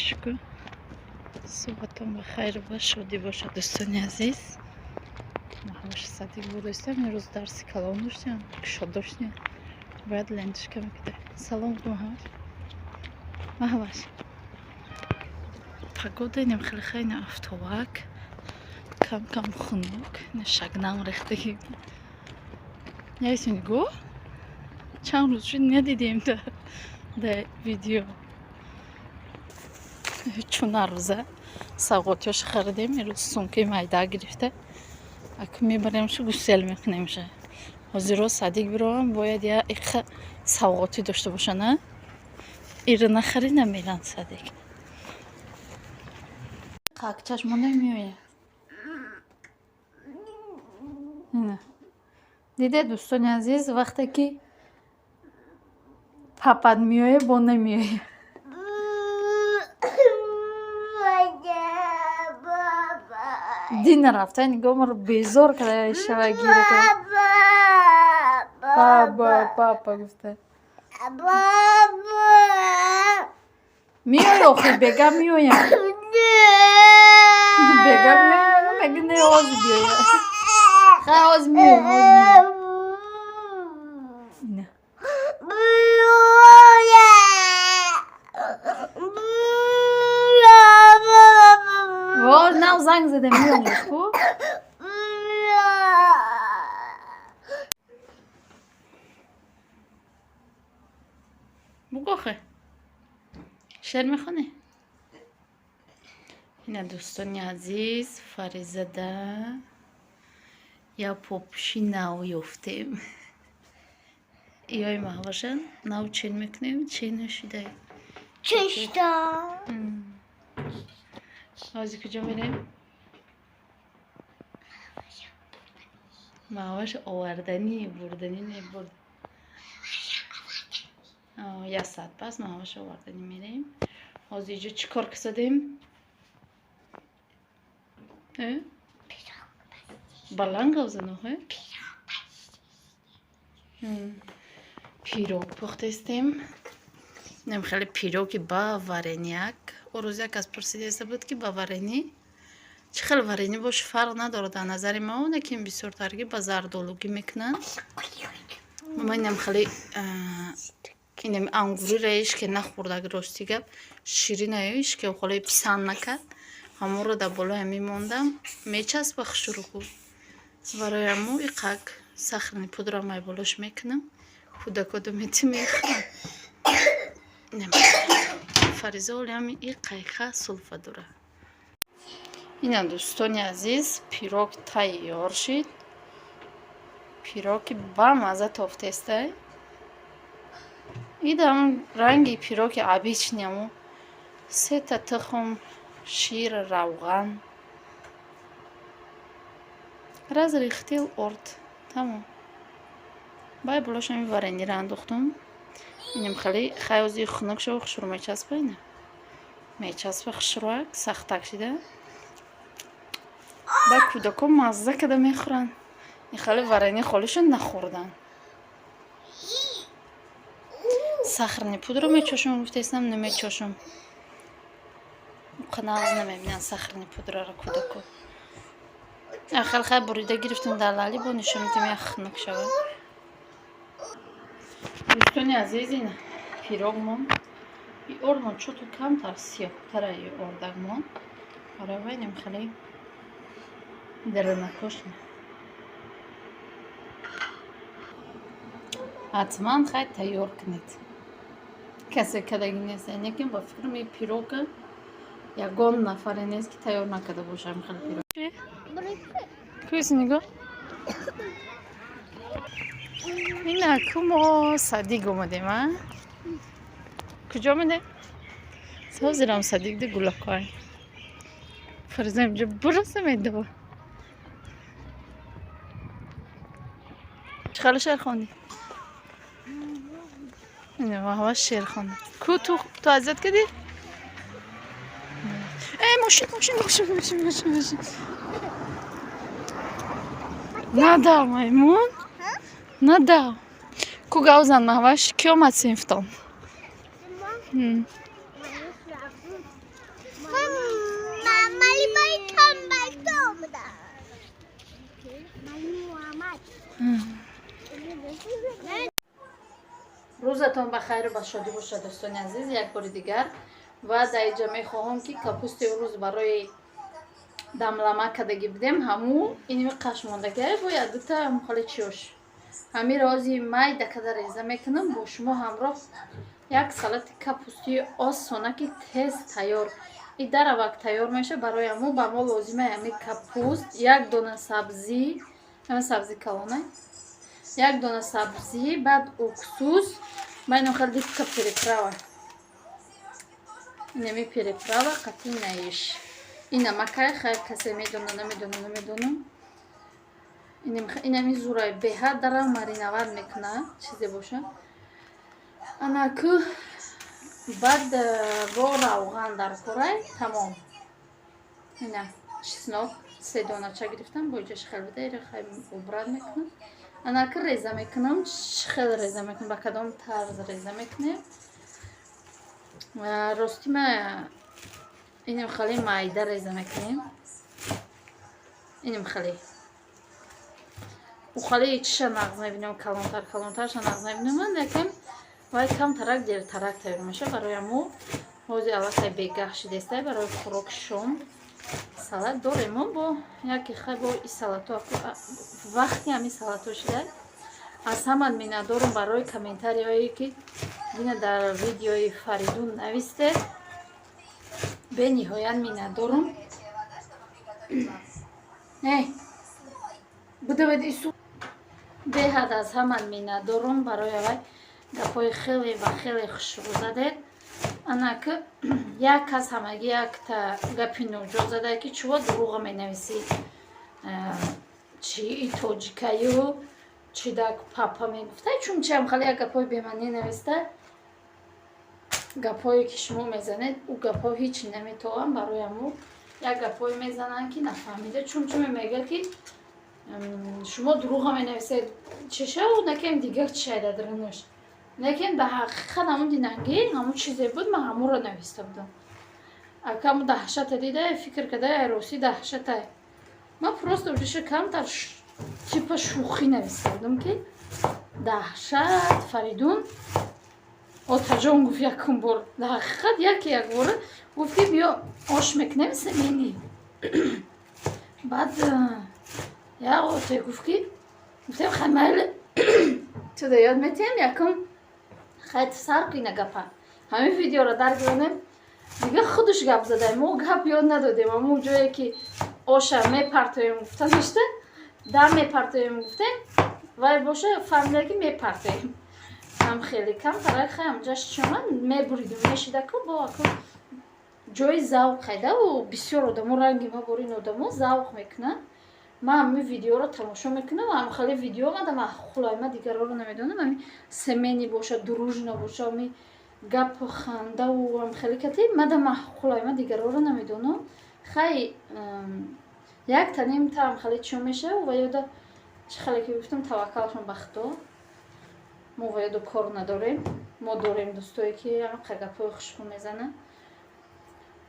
Шукр, субҳатон ба хайру ба шодӣ бошад, дӯстони азиз. Маҳваш садик бурдастам. Имрӯз дарси калон доштем, кушод доштем, бояд ленточка мекида. Салом, Маҳваш. Маҳваш, погода инам хеле хеле афтобак, кам кам хунук, шагнам рехтагӣ. Нигоҳ, чанд рӯз шуд, надидем да видео. Чунарӯза савғотиёша харидем. Ирӯз сумкаи майда гирифта, аку мебаремшу, гусел мекунемша. Ҳозиро садик бировам, бояд я иқа савғотӣ дошта боша. На, ира нахарӣ, намеран садик. Қак чашмона меояд. Диде, дӯстони азиз, вақте ки папат меояд, бо намеояд. Дина рафта, нигоҳ, маро безор карда, шава гира карда. Папа, папа гуфта. Меои охи, бега меоям. Бега меоям, меги не, ҳозир биёя. Хай, ҳозир меоям, ҳозир меоям. Ина. Во, нав занг зада меоям, ку? Бугӯ охе. Шеър мехонӣ? Ина, дӯстони азиз, Фаризада як попуши нав ёфтем. Иёи Маҳваша нав чен мекунем, чен нашидай. Чишта. Ҳозир куҷо мерем? Маҳваш оварданӣ, бурданӣ не, бурд. Як соат пас Маҳваш оварданӣ мерем. Ҳозир иҷо чӣ кор кисадем? Э? Баланд гап зан охе. Пирог пухтестем. Нем хеле пироги ба вареньяк. О рӯз як кас пурсидаиста буд, ки ба варенье чӣ хел варенье боша, фарқ надорад дар назари ма, оне ки бисёртарги ба зардолугӣ мекунанд. Ман инам хеле инами ангурира ҳеч ке нахӯрдаг, рости гап, ширинаю ҳеч ке холе писанд накард. Ҳамонро дар болоя мемондам, мечаспа хушрӯ. Барои ҳамо иқак сахарный пудра май болош мекунам. Кӯдакоду мети мехӯрам. Фариза оли ҳами иқайха сулфа дора. Ина, дӯстони азиз, пирог тайёр шид. Пироги бамаза тофтестай. Идам ранги пироги обычный, амо сета тухм, шир, равған. Разрыхлитель орд. Тамом. Бай болош ҳами вареньеро андохтум. Инам хеле хай ози хунук шава, хушрӯ мечаспа ина. Мечаспа хушрӯак, сахтак шида. Ба кӯдакон мазза када мехӯранд. Ин хеле варенье холиша нахӯрдан. Сахарный пудра мечошум, гуфтаистам, намечошум. Нағз намебинанд сахарный пудраро кӯдако. Хел хай бурида гирифтум дар лали, бо нишон медиҳем, як хунук шавад. Дӯстони азиз, ина пирогмон. И ордмон чото камтар сиёҳтара и ордагмон. Барои вайнем хеле даранакош. Ҳатман хай тайёр кунед. Касе кадаги нест, лекин ба фикрам и пирога ягон нафаре нест, ки тайёр накарда бошам хеле пирог. Кӯси, нигоҳ. Ина ку мо садик омадем, а? Куҷо омадем? Ҳозирам садик ди гулакой. Фариза инҷо бураса медова. Чӣ хеле шеър хондӣ? Ина Маҳваш шеър хонд. Ку ту азият кардӣ? Э, мошин, мошин, мошин, мошин, мошин, мошин. Надав, маймун. Надав. Ку гав зан, Маҳваш, ки омад синфтон? Малимаи тамбалто омада. Малим Муҳаммад. Рӯзатон ба хайру ба шодӣ бошад, дӯстони азиз, як бори дигар. Ва дар инҷа мехоҳам, ки капусти рӯз барои дамлама кардагӣ будем, ҳаму инми қашмондагиа бояд дута ҳамхали чиёш. Ҳамин рози майда када реза мекунам, бо шумо ҳамроҳ як салати капустии осона, ки тез тайёр и даравак тайёр меша. Барои ҳаму ба мо лозима ҳами капуст, як дона сабзӣ, ҳама сабзи калона, як дона сабзӣ, баъд уксус. Ма ино хеле дитка приправа, инами приправа қатъи наиш, ин намакай. Хайр, касе медона, намедона, намедонам. Инами зурай беҳад дара мариновать мекуна, чизе боша. Анаку баъд бо равған дар корай, тамом. Ина чеснок се донача гирифтам, бо иҷаш хел буда, ира хай убрать мекунам. Анаки реза мекунам. Чӣ хел реза мекунам, ба кадом тарз реза мекунем? Рости ма инам хеле майда реза мекунем, инам хеле ухали чиша нағз мебинам, калонтар калонтарша нағз мебинам, лекин вай камтарак дертарак тайёр меша. Барои ҳамо ҳози аллакай бегаҳ шидестай, барои хӯроки шом салат дорем. Бо яке хай бо и салато вақти ҳами салато шида. Аз ҳамат миннатдорум барои комментариҳое, ки дина дар видеои Фаридун навистед. Бениҳоят миннатдорум. Э будавед ису, беҳад аз ҳамат миннатдорум барои авай гапҳои хеле ва хеле хушрӯ задед. Анаки як кас ҳамагӣ якта гапи ноҷо зада, ки чува дурӯға менависӣ, чи и тоҷикаю, чи дак папа мегуфта, чун чиам хеле як гапҳои бемаънӣ нависта. Гапҳое, ки шумо мезанед, ӯ гапҳо ҳеҷ наметавонам. Барои ҳамо як гапҳое мезананд, ки нафаҳмида, чун чуме мегӯяд, ки шумо дурӯға менависед, чиша накем, дигар чиша дар лекин дар ҳақиқат ҳамун динангӣ ҳамун чизе буд, ман ҳамонро нависта будам. Акаму даҳшата дида, фикр карда, рости даҳшата. Ман просто уҷаша камтар типа шӯхӣ нависта будам, ки даҳшат. Фаридун отаҷон гуфт, якум бор дар ҳақиқат яке якбора гуфт, ки биё, ош мекунем семейный. Баъд як оте гуфт, ки гуфтем, хай, майли, туда ёд метиҳем, якум хай сар кина гапа. Ҳамин видеоро даргиронем, дига худаш гап задаем, мо гап ёд надодем. Ҳамун ҷое, ки оша мепартоем гуфта дошта, дам мепартоем гуфтем, вай боша фаҳмида, ки мепартоем. Ҳам хеле кам тарак хай ҳамҷаш чомад, мебуридим, мешидаку бо аку ҷои завқ хайдаву бисёр одамо ранги ма борин одамо завқ мекунанд. Ман ҳамин видеоро тамошо мекунам, ҳам хеле видео омадам хулайма, дигарҳоро намедонам. Ҳами семейный боша, дружно боша, ҳами гапу хандаву ҳам хеле кати мада хулайма, дигарҳоро намедонам. Хай, як таним таам хеле чиё мешава ва ёда чӣ хеле ки гуфтам, таваккалшон ба Худо. Мо ва ёдо кор надорем. Мо дорем дӯстое, ки ҳамақа гапҳои хушбӯ мезананд.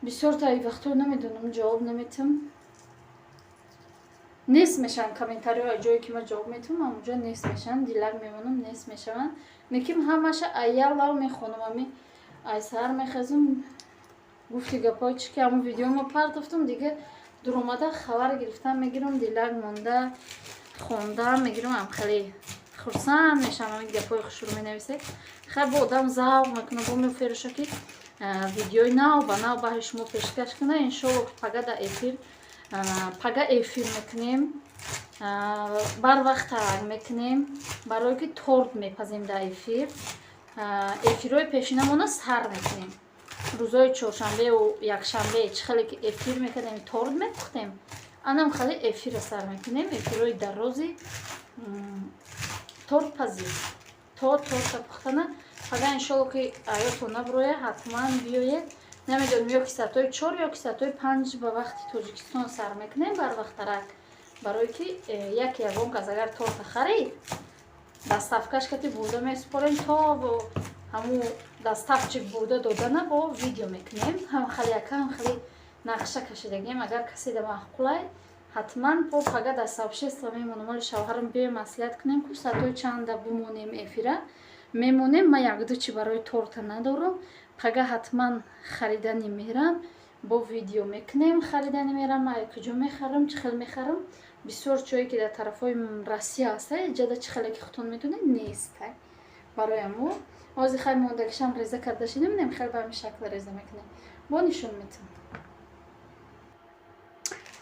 Бисёр та вақтҳо намедонам, ҷавоб наметиҳам, нест мешаванд комментариҳо. Ҷое ки ман ҷавоб метиҳам, ҳамонҷо нест мешаванд, дилак мемонам, нест мешаванд. Лекин ҳамаша аялав мехонам. Ами ай саҳар мехезум, гуфти гапҳои чи ки ҳамон видео ма партофтам, дига дуромада хабар гирифтам, мегирам, дилак монда, хонда мегирам. Ам хеле хурсанд мешавам, ҳамин гапҳои хушрӯ менависед. Хай, бо одам завқ мекунам, бо меферуша, ки видеои нав ба нав баҳри шумо пешкаш кунам. Иншолло, пага да эфир, пага эфир мекунем, барвақт тарак мекунем, барое ки торт мепазем дар эфир. Эфирҳои пешинамона сар мекунем рӯзҳои чоршанбеу якшанбе. Чӣ хеле ки эфир мекардем, торт мепухтем, анам хеле эфирро сар мекунем, эфирҳои дарози тортпазӣ то торта пухтана. Пага иншолло, ки аётон набуроя, ҳатман биёед. Намедонам, ё ки соатҳои 4, ё ки соатҳои 5 ба вақти Тоҷикистон сар мекунем, барвақттарак, барое ки яке ягон кас агар торта харид, доставкаш кати бурда месупорем то ҳамун. Доставчик бурда додана бо видео мекунем. Ҳам хеле яка, ҳам хеле нақша кашидагем. Агар касе да маъқулай, ҳатман по пага дар сообщество мемонам. Оли шавҳарам биёем, маслиҳат кунем, ку соатҳои чанда бумонем, эфира мемонем. Ман якду чи барои торта надорам. Пага ҳатман харидани мерам, бо видео мекунем. Харидани мерам, ай куҷо мехарам, чӣ хел мехарам. Бисёр чое ки дар тарафҳои Россия ҳастай, ҷада чӣ хеле ки худтон медонед, нестай. Барои амо ҳозир хай мондагишам реза карда шидем, нем хел ба ҳамин шакл реза мекунем, бо нишон метам.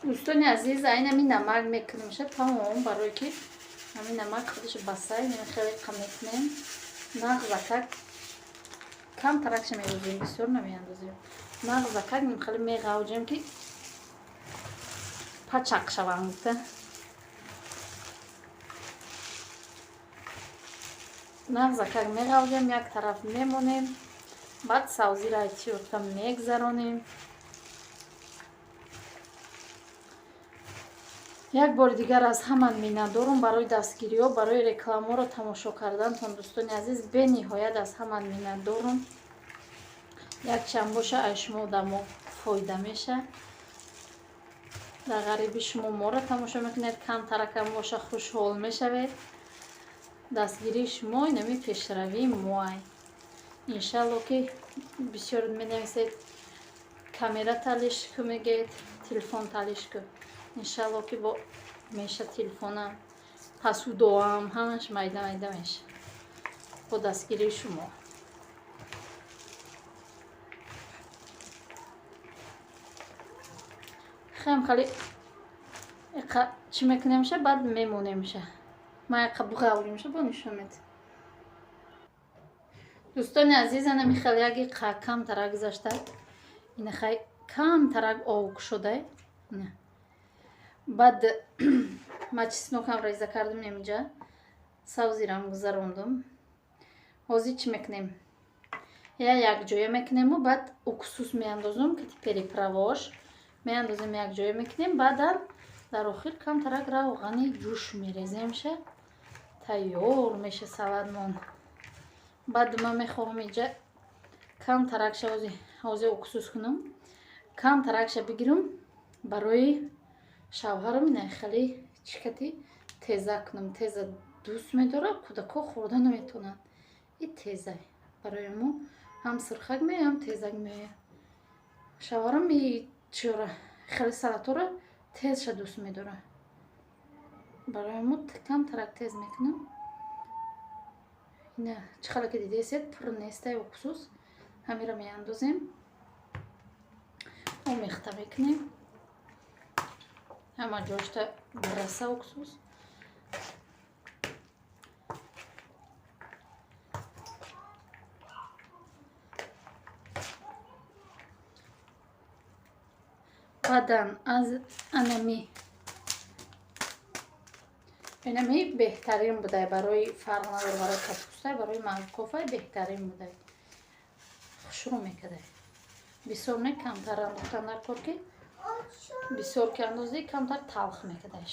Дӯстони азиз, айн ҳамин намак мекунем ша, тамом, барое ки ҳамин намак худаш басай. Хеле қа мекунем, нағзакак камтаракша меандозем, бисёр намеандозем. Нағзакак хеле меғавҷем, ки пачақ шаванд гуфта. Нағзакак меғавҷем, як тараф мемонем. Баъд савзира тиёрта мегзаронем. Як бори дигар аз ҳама миннатдорум барои дастгириҳо, барои рекламаро тамошо кардантон. Дӯстони азиз, бениҳоят аз ҳама миннатдорум. Якчанд боша, ай шумо одамо фоида меша. Дар ғариби шумо моро тамошо мекунед, камтаракам боша, хушҳол мешавед. Дастгирии шумо инами пешравии моай. Иншалло, ки бисёр менависед, камера талиш ку мегӯед, телефон талиш ку. Иншалло, ки бо меша телефонам, пасудоам, ҳамаш майда майда меша бо дастгирии шумо. Хем хали иқа чӣ мекунемша, баъд мемонемша. Ма яқа буғавримша, бо нишон медиҳам. Дӯстони азиз, ана михел яги қа камтарак гузашта, ина хай камтарак ов кушодай. Баъд ма чеснокам реза кардам, инҷа савзирам гузарондум. Ҳозир чӣ мекунем? Я якҷоя мекунему, баъд уксус меандозум, кати приправош меандозем, якҷоя мекунем. Баъдан дар охир камтарак равғани ҷӯш мереземша, тайёр меша салатмон. Баъд ман мехоҳам инҷа камтаракша ҳозир уксус кунам, камтаракша бигирам барои шавҳарам. Ина хеле чикати теза кунам. Теза дӯст медорад, кӯдакҳо хӯрда наметавонанд. И теза барои мо ҳам сирхак меояд, ҳам тезак меояд. Шавҳарам и чора хеле салатҳоро тезша дӯст медорад. Барои мо камтарак тез мекунам. Ина чӣ хеле ки дидесед, пур нестай уксус. Ҳамира меандозем, омехта мекунем, ҳама ҷошта бираса уксус. Баъдан аз анами инами беҳтарин будай барои, фарқ надор, барои капустай, барои морковай беҳтарин будай, хушрӯ мекардай. Бисёр не, камтар андохтан дар кор, ки бисёр ки андозӣ, камтар талх мекардаш.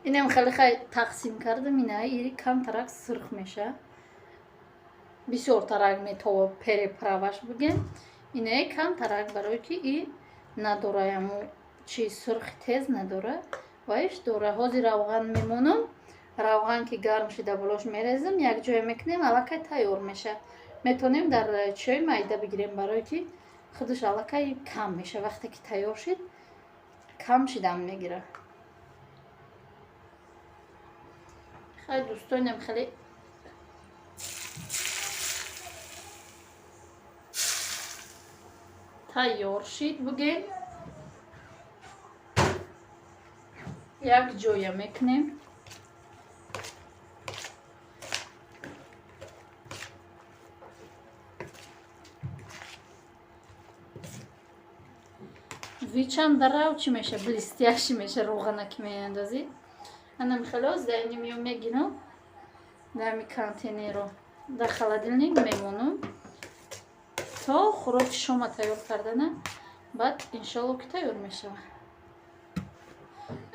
Инам хеле хай тақсим кардам. Ина ири камтарак сирх меша, бисёртарак метова приправаш бигем. Инаи камтарак, барое ки и надораяму чи сурхи тез надора, ваиш дора. Ҳозир равған мемонам. Равған ки гарм шида, болош мерезам, якҷоя мекунем, аллакай тайёр меша. Метавонем дар чойи майда бигирем, барое ки худаш аллакай кам меша. Вақте ки тайёр шид, кам шидан мегирад. Хай, дӯстонам, хеле тайёр шид бугем, як ҷоя мекунем. Вичам дарав чӣ меша, блестящий меша равғана ки меандозӣ. Анам хелоз дар миё мегирам, дар контейнеро дар холодильник мемонам то хӯроки шома тайёр кардана. Баъд иншолло, ки тайёр мешавад.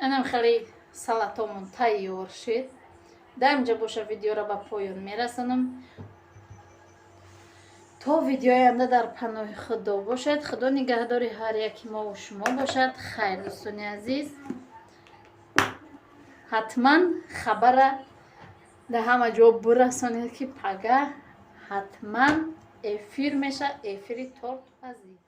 Анам хеле салатомон тайёр шид. Дар инҷа боша, видеоро ба поён мерасонам. То видеои оянда дар паноҳи Худо бошед. Худо нигаҳдори ҳар яки мову шумо бошад. Хайр, дӯстони азиз, ҳатман хабара дар ҳама ҷо бирасонед, ки пага ҳатман эфир меша, эфири тортпазӣ.